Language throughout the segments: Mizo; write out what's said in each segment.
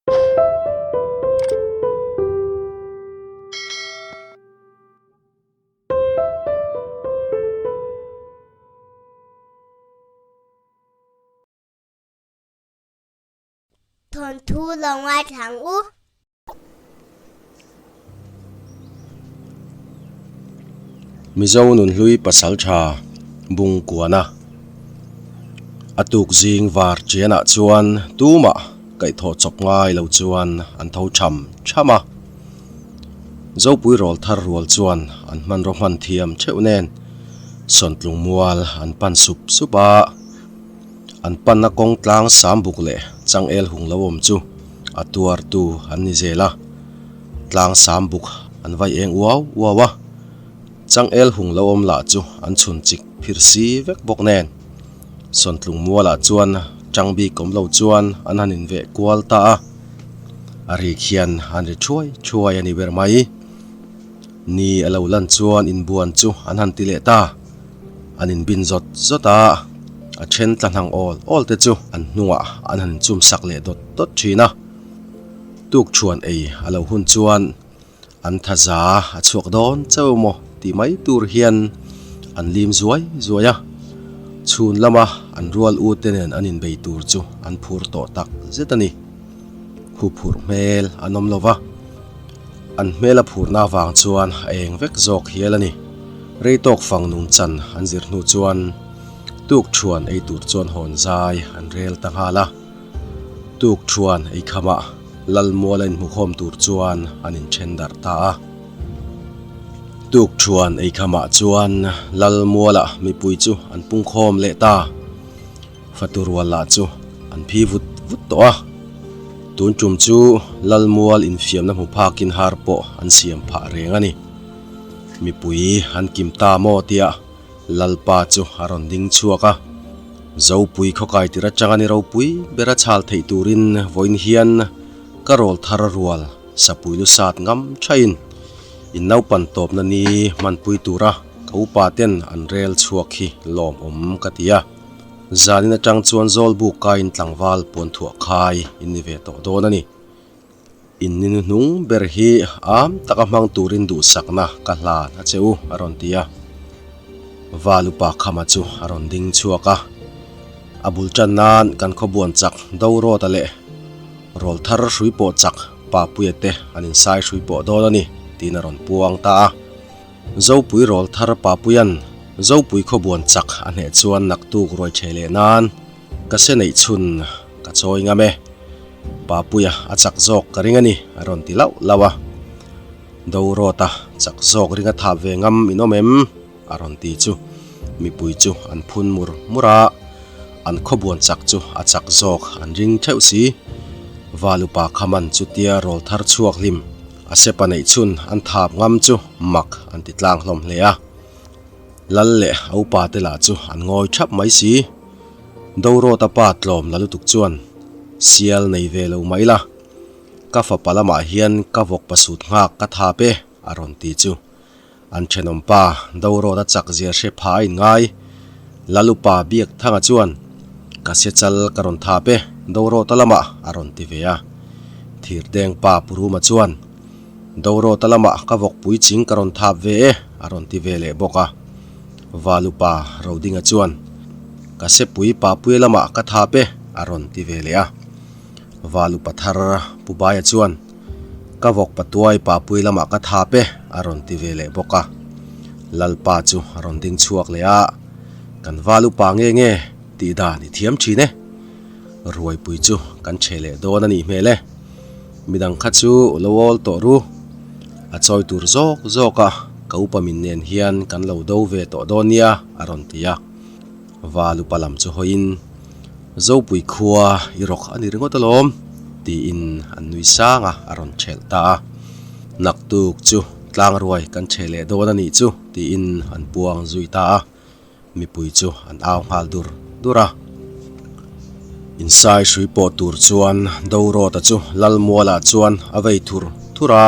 Thawnthu lo ngaithla ang u. Mizo nunhlui pasaltha Bungkuana a tuk zing var chianah chuan tumah kaihthawh chawp ngai lo chuan an tho tham tham a. Zopui rawl thar rual chuan an hmanraw hman thiam theuh nen sawntlung mual an pan sup sup a. An panna kawng tlang sam buk leh changel hung lo awm chu a tuartu an ni zel a, tlang sam buk an vai eng uau uau a, changel hung lo awm lah chu an chhun chik phir si vek bawk nen. Sawntlung mualah chuan tang bik awm lo chuan an han inveh kual ta a, a ri khian an ri thuai thuai a ni ber mai. Ni a lo lan chuan inbuan chu an han ti leh ta. An inbin zawt zawt a, a then tla hnang awl awl te chu an hnungah an han inchum sak leh dawt dawt thin a. Tukṭhuan ei a lo hun chuan an thaza a chhuak dawn chauh emaw tih mai tur hian an lim zuai zuai a. Chhun lama an rual u te nen an inbei tur chu an phur tawh tak zet a ni. Huphurh hmel an awm lo va. An hmel a phurna avang chuan a eng vek zawk hial a ni. Rei tawk fang nung chan an zir hnu chuan tuk thuan ei tur chuan hawn zai an rel ta nghal a. Tuk thuan ei khamah Lalmuala inhmukhawm tur chuan an inthen darh ta a. Tuk thuan ei khamah chuan Lalmuala mipui chu an pungkhawm leh ta. Fatu rual lah chu an phi vut vut tawh a, tun tum chu Lalmual infiamna hmu phakin har pawh an siam phah reng a ni. Mipui an kim ta maw tia Lalpa chu a rawn ding chhuak a, Zopui khawkai tir atanga ni ropui bera chhal theih turin vawiin hian ka rawl thar rual sapui lu sat ngam thain in naupan tawpna ni hmanpui tura ka upa ten an rel chhuak hi lawmawm ka ti a. Zanin atang chuan Zawlbuk kaiin tlangval puan thuah khai in ni ve tawh dawn a ni. In ni nuhnung ber hi am taka hmang turin duhsakna ka hlan a che u a rawn ti a. Val upa Khama chu a rawn ding chhuak a. A bul tan nan kan khawbuan chak Dorawta leh rawl thar hrui pawh chak Papuia te an insai hrui pawh dawn a ni tiin a rawn puang ta a. Zopui rawl thar Papuia'n Zopui khawbuan chak a hneh chuan naktuk ruai ṭheh leh nan ka se neih chhun ka chawi ngam e. Papuia a chak zawk ka ring a ni a rawn ti lauh lauh a. Dorawta chak zawk ring a thap ve ngam in awm em? a rawn ti chu mipui chu an phun mur mur a, an khawbuan chak chu a chak zawk an ring theuh si. Valupa Khaman chutia rawl thar chhuak hlim A sepa neih chhun an thap ngam chu mak an ti tlang hlawm hle a. Lal leh a upa te lah chu an ngawi thap mai si. Dorawta pa tlawm la lutuk chuan sial nei ve lo mai la, ka fapa lamah hian ka vawk pasut nghak ka thap e a rawn ti chu. An thenawm pa Dorawta chak zia hre pha a inngai. Lal upa Biakthanga chuan, Ka se chal ka rawn thap e, Dorawta lamah a rawn ti ve a. Thirdeng pa Puruma chuan, Dorawta lamah ka vawkpui ching ka rawn thap ve e a rawn ti ve leh bawk a. Val upa Rodinga chuan, Ka sepui Papuia lamah ka thap e a rawn ti ve leh a. Val upa thar Pubaia chuan, Ka vawk patuai Papui lamah ka thap e a rawn ti ve leh bawk a. Lalpa chu a rawn ding chhuak leh a, Kan val upa nge nge tih dan i thiam thin e. Ruaipui chu kan che leh dawn a nih hmel e. Midang kha chu lo awl tawh ru. A chawi tur zawk zawk a, ka upa min nen hian kan lo do ve tawh dawn nia a rawn ti a. Val upa lam chu hawiin, Zopui khua i rawk a ni ringawt alawm, tiin an nui sang a, a rawn thelh ta a. Naktuk chu tlang ruai kan che leh dawn a nih chu, tiin an puang zui ta a. Mipui chu an au nghal dur dur a. Insai hrui pawh tur chuan Dorawta chu Lalmualah chuan a vei thur thur a.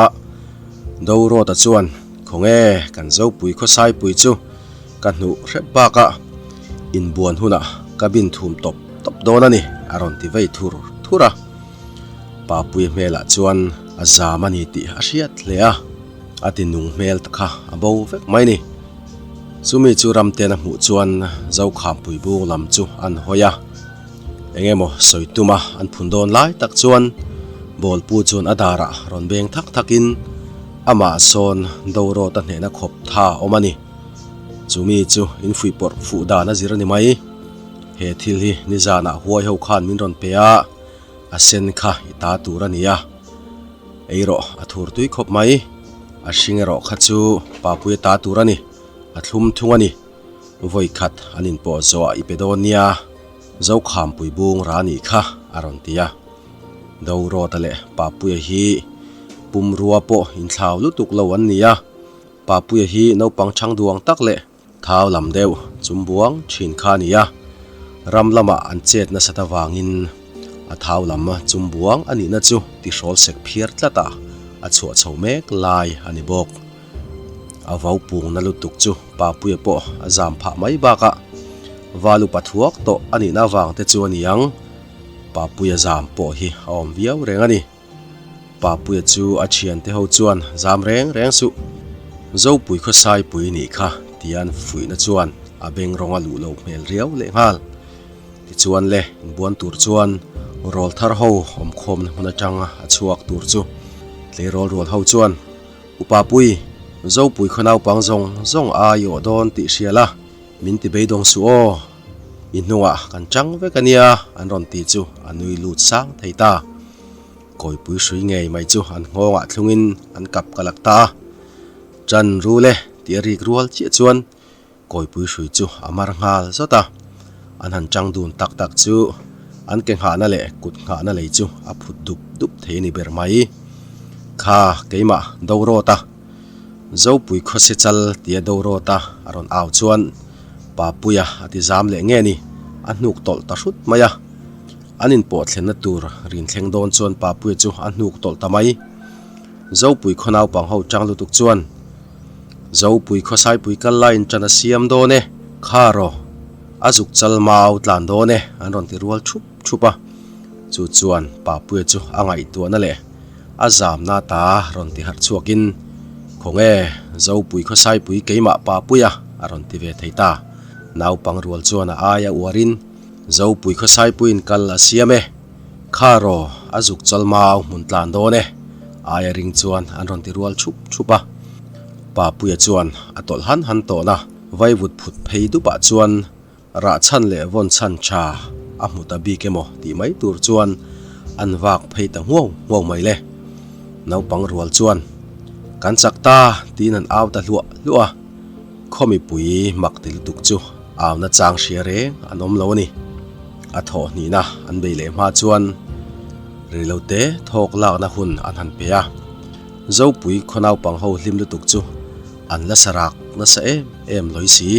Dorawta chuan, Khawnge kan Zopui khawsaipui chu ka hnuh hrep bakah inbuan hunah ka bin thum tawp tawp dawn a ni, a rawn ti vei thur thur a. Papuia hmelah chuan a zam a ni tih a hriat hle a, a ti nung hmel ta kha a bo vek mai ni. Chumi chu Ramten a hmuh chuan Zokhampui bung lam chu an hawi a, eng emaw sawi tuma an phun dawn lai tak chuan Bawlpu chuan a darah rawn beng thak thakin amah sawn Dorawta hnehna khawp tha a awm a ni. Chumi chu infuihpawrh fuh dan a zir a ni mai. He thil hi nizanah huai ho khan min rawn pe a, a sen kha i ta tur a ni a, ei rawh a thur tui khawp mai, a hring erawh kha chu Papuia ta tur a ni, a thlum thung a ni, vawi khat an inpawh zawh ah i pe dawn nia, Zokhampui bung ra nih kha a rawn ti a. Dorawta leh Papuia hi pumrua pawh inthlau lutuk lo an ni a, Papuia hi naupang chhang duang tak leh Thau lam deuh chum buang thin kha a ni a, ram lamah an chet nasat avangin a thau lam chum buang a nihna chu tihrawl sek phiar tlat a, a chhuah chho mek lai a ni bawk. A vau pungna lutuk chu Papuia pawh a zam phah mai bakah Valu pathuak tawh a nihna avang te chu a ni ang, Papuia zam pawh hi a awm viau reng a ni. Papuia chu a thiante ho chuan zam reng reng suh. Zopui khawsaipui nih kha tian fuihna chuan a beng rawng a luh lo hmel riau leh nghal. Tichuan le inbuan tur chuan rawl thar ho awmkhawmna hmun atang a chhuak tur chu tleirawl rual ho chuan U Papui, Zopui khaw naupang zawng zawng a i awh dawn tih hria la, min ti beidawng suh aw. I hnungah kan chang vek a nia an rawn ti chu a nui lut sang thei ta. Kawipui hrui ngei mai chu an nghawngah thlungin an kap ka lak ta a. Chan rul e tih a rik rual chiah chuan kawipui hrui chu a mar nghal zawt a. An han chang dun tak tak chu an ke nghahna leh kut nghahna lei chu a phut dup dup thei a ni ber mai. Kha keimah Dorawta. Zopui khawse chal tia Dorawta a rawn au chuan Papuia a ti zam leh nge ni, a hnuk tawlh ta hrut mai a. An inpawh thlenna tur rin thleng dawn chuan Papuia chu a hnuk tawlh ta mai. Zopui khaw naupang ho chang lutuk chuan, Zopui khaw saipui kal laiin ṭan a siam dawn e, kha rawh, a zuk chal mau tlan dawn e, an rawn ti rual thup thup a. Chu chuan Papuia chu a ngaihtuahna leh a zamna ta rawn ti harh chhuakin, Khawnge, Zopui khawsaipui keimah Papuia a rawn ti ve thei ta. Naupang rual chuan a aia uarin, Zopui khawsaipuiin kal a siam e, kha raw a zuk chal mau hmun tlan dawn e, aia ring chuan an rawn ti rual chhup chhup a. Papuia chuan a tawlh han han tawhna vaivut phut phei dupah chuan, Rah chhan leh vawn chhan tha a hmu ta bik emaw tih mai tur chuan an vak phei ta nghuau nghuau mai le. Naupang rual chuan, Kan chak ta tiin an au ta hluah hluah a, khaw mipui mak ti lutuk chu auna chang hria reng an awm lo a ni. A thawh hnihna an bei leh hma chuan reilote thawk lakna hun an han pe a, Zopui khaw naupang ho hlim lutuk chu an la sarak nasa em em lawi si.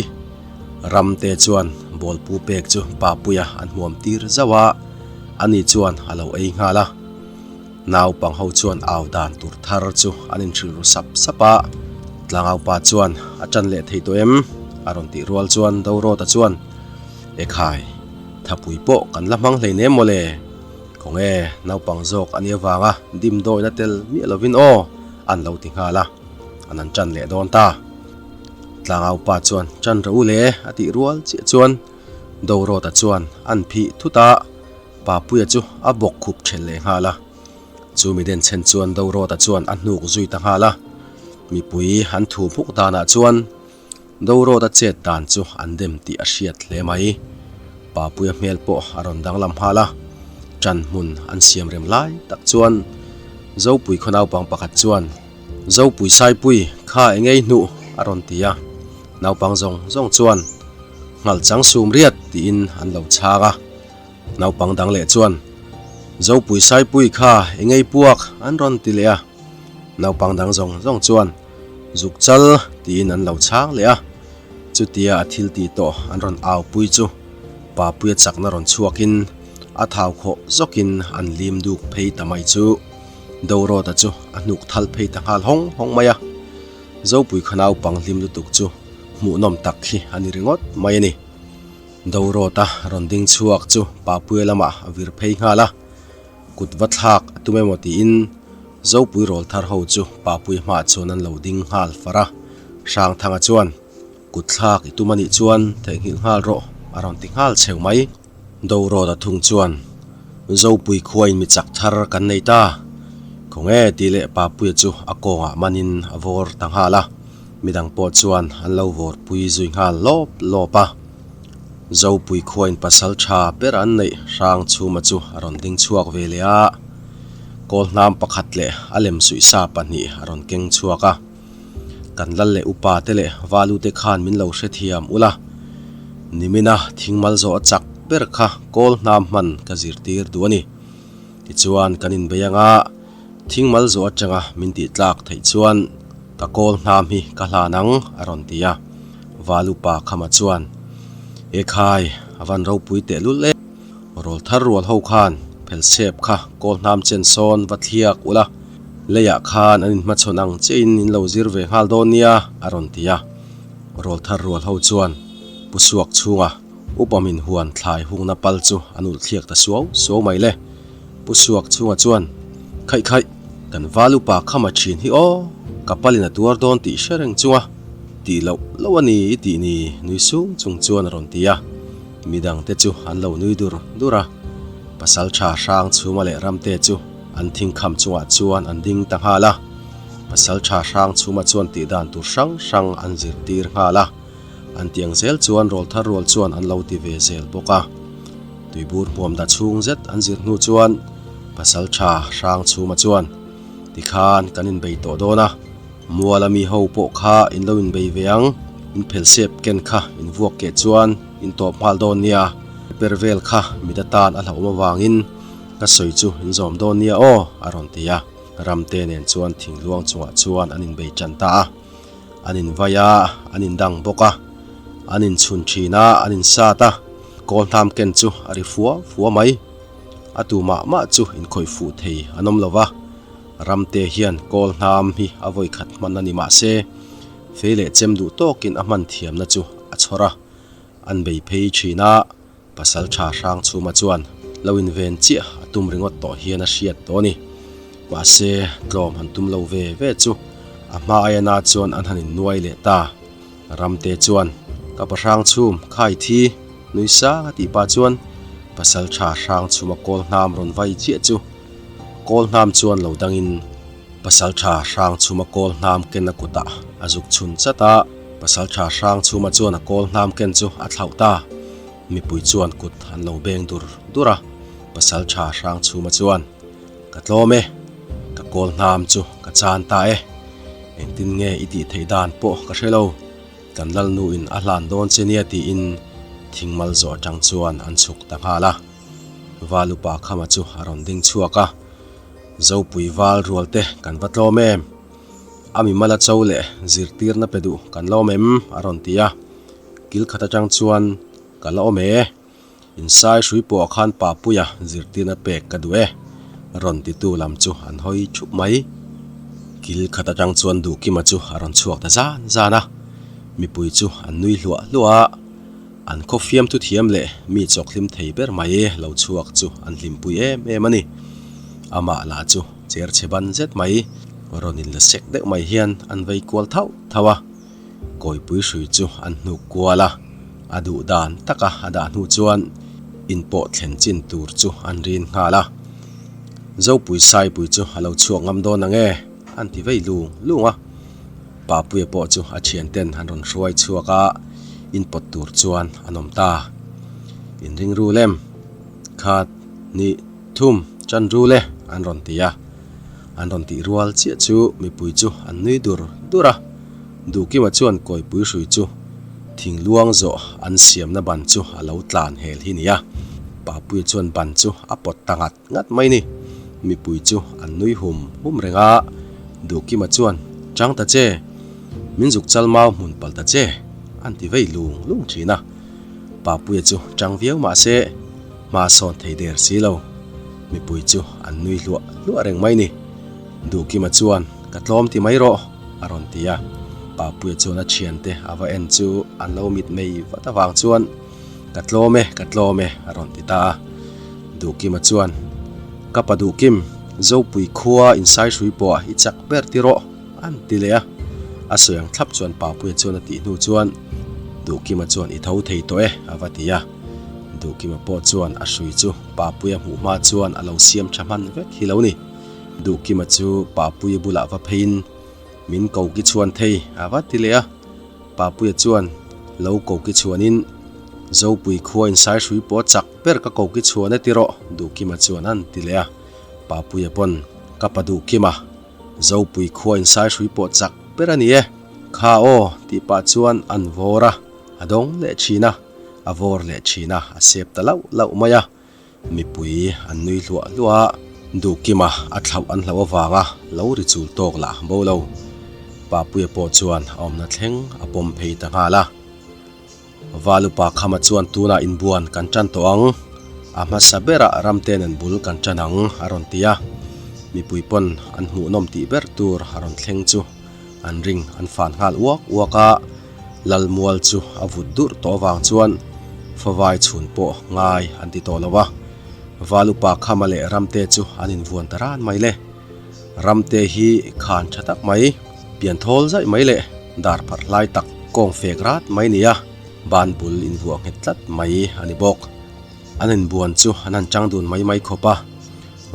Ramte chuan bawlpu pek chu Papuia an hmuam tir zauh a, ani chuan a lo ei nghal a. Naupang ho chuan au dan tur thar chu an inhrilh ru sap sap a, Tlangaupa chuan a tan leh thei tawh em? a rawn tih rual chuan Dorawta chuan, Ekhai, thapui pawh kan la hmang hleinem mawle, khawnge naupang zawk a nih avanga dimdawina tel miah lovin aw an lo ti nghal a, an han tan leh dawn ta. Tlangau pa chuan ṭan rawh u le a tih rual chiah chuan Dorawta chuan an phih thut a, Papuia chu a bawk khup ṭhelh leh nghal a. Chu mi denchhen chuan Dorawta chuan a hnuk zui ta nghal a. Mipui an thu hmuk danah chuan Dorawta chet dan chu an dem tih a hriat hle mai. Papuia hmel pawh a rawn danglam nghal a, ṭan hmun an siam rem lai tak chuan Zopui khaw naupang pakhat chuan, Zopui Saipui kha eng ei hnuh a rawn ti a, naupang zawng zawng chuan Nghalh chang sum riat tiin an lo chhang a, naupang dang leh chuan Zopui Saipui kha eng ei puak an rawn ti leh a, naupang dang zawng zawng chuan Zuk chal tiin an lo chhang leh a, chutia a thil tih tawh an rawn au pui chu Papuia chakna rawn chhuakin a thau khawh zawkin an lim duk phei ta mai chu. Dorawta chu a hnuk thal phei ta nghal hawng hawng mai a, Zopui khaw naupang hlim lutuk chu hmuhnawm tak hi a ni ringawt mai a ni. Dorawta rawn ding chhuak chu Papuia lamah a vir phei nghal a. Kut va thlak a tum emaw tiin Zopui rawlthar ho chu Papui hmaah chuan an lo ding nghal far a. Hrangthanga chuan, Kut thlak i tum a nih chuan theihnghilh nghal rawh a rawn ti nghal cheu mai. Dorawta thung chuan, Zopui khuain mi chak thar kan nei ta. Khawnge tih leh Papuia chu a kawngah manin a vawr ta nghal a. Midang pawh chuan an lo vawrpui zui nghal lawp lawp a. Zopui khuain pasal tha ber an neih Hrangchhuma chu a rawn ding chhuak ve leh a. Kawl hnam pakhat leh a lem suihsa pahnih a rawn keng chhuak a. Kan lal leh upa te leh valute khan min lo hrethiam ula, nimina thingmal zawh a chak ber kha kawl hnam hman ka zirtir duh a ni. Tichuan kan inbei anga thingmal zawh atanga min tih tlak theih chuan ka kawl hnam hi ka hlan ang a rawn ti a. Val upa Khama chuan, Ekhai, a van ropui tehlul e. Rawl thar rual ho khan phelsep kha kawl hnam chen sawn va thliak ula, leiah khan an inhmachhawn ang chiahin in lo zir ve nghal dawn nia, a rawn ti a. Rawl thar rual ho chuan pu suak chhunga upa min huan thlai hungna pal chu an ulh thliak ta suau suau mai le. Pu suak chhunga chuan, Khaih khaih, kan val upa khama thin hi aw, ka palin a tuar dawn tih hre reng chunga tih loh loh a ni i tih ni nui sung chung chuan a rawn ti a. Midangte chu an lo nui dur dur a, Pasaltha Hrangchhuma leh Ramte chu an thingkham chungah chuan an ding ta nghal a. Pasaltha Hrangchhuma chuan tihdan tur hrang hrang an zirtir nghal a, an tiang zel chuan rawlthar rual chuan an lo ti ve zel bawk a. Tuibur hmuam da chhung zet an zir hnu chuan Pasaltha Hrangchhuma chuan, Tikhan kan inbei tawh dawn a, Muala mi ho pawh kha in lo inbei ve ang, in phelsep ken kha in vuak keh chuan in tawp nghal dawn nia, per vel kha mit atan a hlauhawm avangin ka sawi chu in zawm dawn nia aw, a rawn ti a. Ramte nen chuan thingluang chungah chuan an inbei tan ta a, an invai a, an indang bawk a, an inchhun thin a, an insat a, kawl hnam ken chu a ri fua fua mai. A tu mah mah chu inkhawih fuh thei an awm lo va. Ramte hian kawl hnam hi a vawi khat hman a ni mah se, fei leh chem duh tawkin a hman thiamna chu a chhawr a, an bei phei thin a, pasal tha hrang chhuma chuan lo inven chiah a tum ringawt tawh hian a hriat tawh a ni. Mahse, tlawm han tum lo ve ve chu a hma aia na chuan an han innuai leh ta. Ramte chuan, Ka pa hrang chhum, khai thi, nui sang a tih pah chuan pasal tha hrang chhuma kawl hnam rawn vai chiah chu Kawl hnam chuan lo dangin Pasaltha Hrangchhuma kawl hnam ken a kutah a zuk chhun chat a, Pasaltha Hrangchhuma chuan a kawl hnam ken chu a thlauh ta. Mipui chuan kut an lo beng dur dur a, Pasaltha Hrangchhuma chuan, Ka tlawm e, ka kawl hnam chu ka chan ta e, engtin nge i tih theih dan pawh ka hre lo, kan Lalnuin a hlan dawn che nia tiin thingmal zawh atang chuan an chhuk ta nghal a. Val upa Khama chu a rawn ding chhuak a, Zopui val rual te kan va tlawm em? A mimala cho leh zirtirna pe duh kan la awm em? a rawn ti a, kil khat atang chuan ka la awm e, insai hrui pawh khan Papuia zirtirna pek ka duh e, rawn titu lam chu an hawi thup mai. Kil khat atang chuan Duhkima chu a rawn chhuak ta zan zan a, mipui chu an nui hluah hluah a. An khaw fiamthu thiam leh mi chawkhlim thei ber mai lo chhuak chu an hlimpui em em a ni. Amah lah chu cher chhe ban zet mai, rawn in la sek deuh mai hian an vei kual thauh thauh a. Kawipui hrui chu an hnuk kual a, a duh dan taka a dah hnu chuan in pawh thlen chin tur chu an rin nghal a. Zopui Saipui chu a lo chhuak ngam dawn ang e, an ti vei lung lung a. Papuia pawh chu a thianten an rawn hruai chhuak a, in pawt tur chuan an awm ta. In ring rul em? Khat, hnih, thum, tan rul e, an rawn ti a. An rawn tih rual chiah chu mipui chu an nui dur dur a. Duhkima chuan kawipui hrui chu thingluang zawh an siamna ban chu a lo tlan hel hi nia. Papuia chuan ban chu a pawt ta ngat. Ngat mai ni. Mipui chu an nui hum hum reng a, Duhkima chuan, Chang ta che, min zuk chal mau hmun pal ta che, an ti vei lung lung thin a. Papuia chu chang viau mah se, hma sawn thei der si lo. Mipui chu an nui hluah hluah reng mai ni. Duhkima chuan, Ka tlawm ti mai rawh, a rawn ti a. Papuia chuan a thiante a va en chu an lo mitmei vat avang chuan, Ka tlawm e, ka tlawm e, a rawn ti ta a. Duhkima chuan, Ka pa duhkim, Zopui khua insaisui pawh i chak ber ti rawh, an ti leh a. A sawi ang thlap chuan Papuia chuan a tih hnu chuan Duhkima chuan i tho thei tawh e, a va ti a. Duhkima pawh chuan a hrui chu Papuia hmuh hma chuan a lo siam tha hman vek hi lo ni. Duhkima chu Papuia bulah va pheiin Min ko ki chhuan thei, a va ti leh a. Papuia chuan lo ko ki chhuanin Zopui khua insaisui pawh chak ber ka ko ki chhuan e ti rawh, Duhkima chuan an ti leh a. Papuia pawn Ka pa Duhkima, Zopui khua insaisui pawh chak ber a ni e, kha aw tih pah chuan an vawr a, a dawng leh thin a, a vawr leh thin a, a sep ta lauh lauh mai a. Mipui an nui hluah hluah a, Duhkima a thlauh an hlauh avanga lo ri chul tawk lah bo lo. Papuia pawh chuan a awmna thleng a pawm phei ta nghal a. Valupa Khama chuan tunah inbuan kan tan tawh ang, a hmasa berah ramte nen bul kan tan ang a rawn ti a. Mipui pawn an hmuhnawm tih ber tur a rawn thleng chu an ring an fan nghal uak uak a. Lalmual chu a vut durh tawh avang chuan favai chhun pawh ngai an ti tawh lo a. Valupa Khama leh Ramte chu an invuan ta ran mai le. Ramte hi khan tha tak mai, pian thawl zaih mai leh dar pharh hlai tak kawng fek rat mai nia ban bul invuah nghet tlat mai a ni bawk. An inbuan chu an han chang dun mai mai khawp a,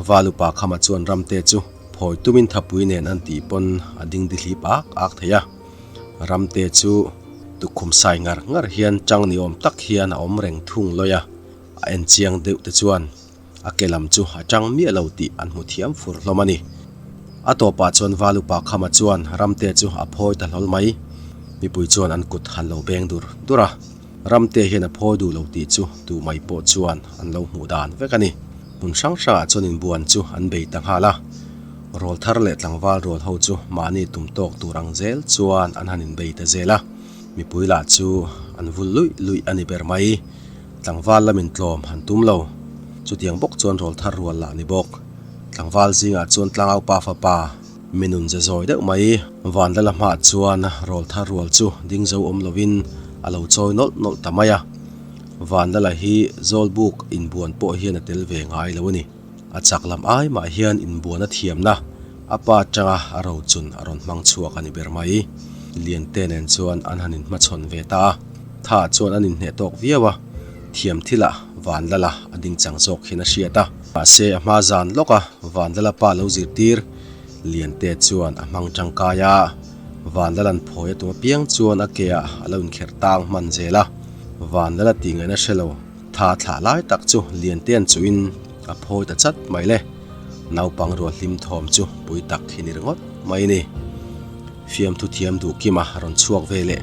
Valupa Khama chuan Ramte chu phawi tumin thapui nen an tih pawn a ding dihlip ak ak thei a. Ramte chu tukkhum sai ngar ngar hian chang ni awm tak hian a awm reng thung lawi a, a en chiang deuh te chuan A ke lam chu a tang miah lo tih an hmu thiam fur hlawm a ni. A tawpah chuan Valupa Khama chuan Ramte chu a phawi ta hlawl mai. Mipui chuan an kut han lo beng dur dur a. Ramte hian a phawi duh lo tih chu tu mai pawh chuan an lo hmuh dan vek a ni. Hmun hrang hrangah chuan inbuan chu an bei ta nghal a. Rawl thar leh tlangval rual ho chu mahni tum tawk tur ang zel chuan an han inbei ta zel a. Mipui lah chu an vul luih luih a ni ber mai. Tlangval lamin tlawm han tum lo. Chutiang bawk chuan rawl thar rual lah ni bawk. Tlangval zingah chuan tlangaupa fapa mi nun ze zawi deuh mai. Vanlala hmaah chuan rawl thar rual chu ding zo awm lovin a lo chawi nawlh nawlh ta mai a. Vanlala hi Zawlbuk inbuan pawh hian a tel ve ngai lo a ni. A chak lam ai mah hian inbuan a thiamna a pa atanga a rochun a rawn hmang chhuak a ni ber mai. Liante nen chuan an han inhmachhawn ve ta a, tha chuan an inhneh tawk viau a, thiam thilah Vanlala a ding chang zawk hian a hriat a. Mahse a hma zan lawka Vanlala pa lo zirtir Liante chuan a hmang tangkai a, Vanlalan phawi a tum apiang chuan a ke ah a lo inkherh tang hman zel a, Vanlala tih ngaihna hre lo. Tha thlah lai tak chu Liantean chuhin a phawi ta chat mai le. Naupang rual hlim thawm chu pui tak hi ni ringawt mai a ni. Fiamthu thiam duh kima rawn chhuak ve leh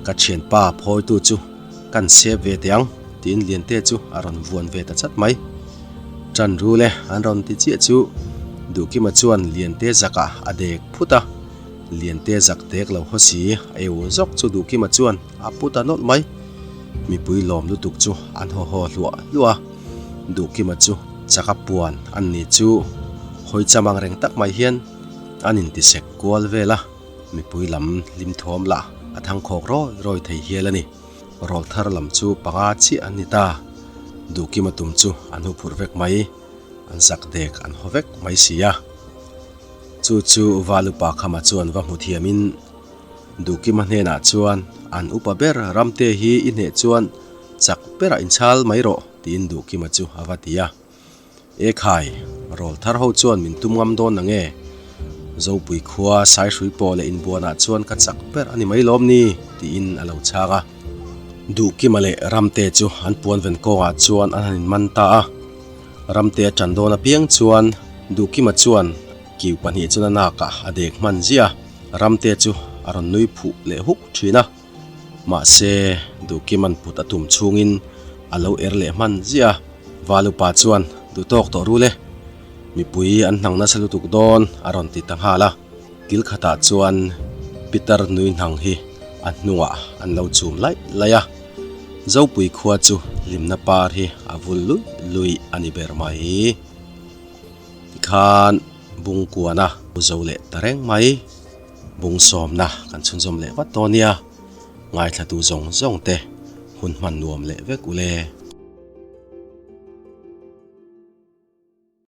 ka thianpa phawitu chu kan sep ve teh ang tiin Liante chu a rawn vuan ve ta chat mai. Tan rul e an rawn ti chiah chu Duhkima chuan Liante zakah a dek phut a. Liante zak dek lo haw si a eu zawk chu Duhkima chuan a pu ta nawlh mai. Mipui lawm lutuk chu an haw haw hluah hluah a, Duhkima chu chaka puan an ni chu hawi cham ang reng tak mai hian an intisek kual vel a, mipui lam hlim thawm lah a thangkhawk rawi rawi thei hial a ni. Rawl thar lam chu panga chiah an ni ta, Duhkima tum chu an hu phurh vek mai, an zak dek an haw vek mai si a. Chu chu Valupa Khama chuan va hmu thiamin. Duhkima hnenah chuan an upa ber Ramte hi i hneh chuan chak berah inchhal mai rawh tiin Duhkima chu a va ti a. E khai, rawl thar ho chuan min tum ngam dawn nange? Zopui khua Saihrui pawh leh inbuanah chuan ka chak ber a ni mai lawm ni? tiin a lo chhang a. Duhkima leh Ramte chu an puan ven kawngah chuan an han inman ta a. Ramte a tan dawn apiang chuan Duhkima chuan Kiu pahnih chuan a nakah a dek hman ziah a, Ramte chu a rawn nui phuh leh huk thin a. Mahse, Duhkima'n put a tum chhungin a lo er leh hman ziah a, Valupa chuan duhtawk tawh rul e, mipui an hnang nasa lutuk dawn a rawn ti ta nghal a. Kil khatah chuan Peter nui hnang hi a hnungah an lo chum laih laih a, Zopui khua chu hlimna par hi a vul luih luih a ni ber mai. Tikhan bung kuana u zo leh ta reng mai. Bung sawmna kan chhunzawm leh vat dawn nia. Ngaithlatu zawng zawng te hun hman nuam leh vek ule.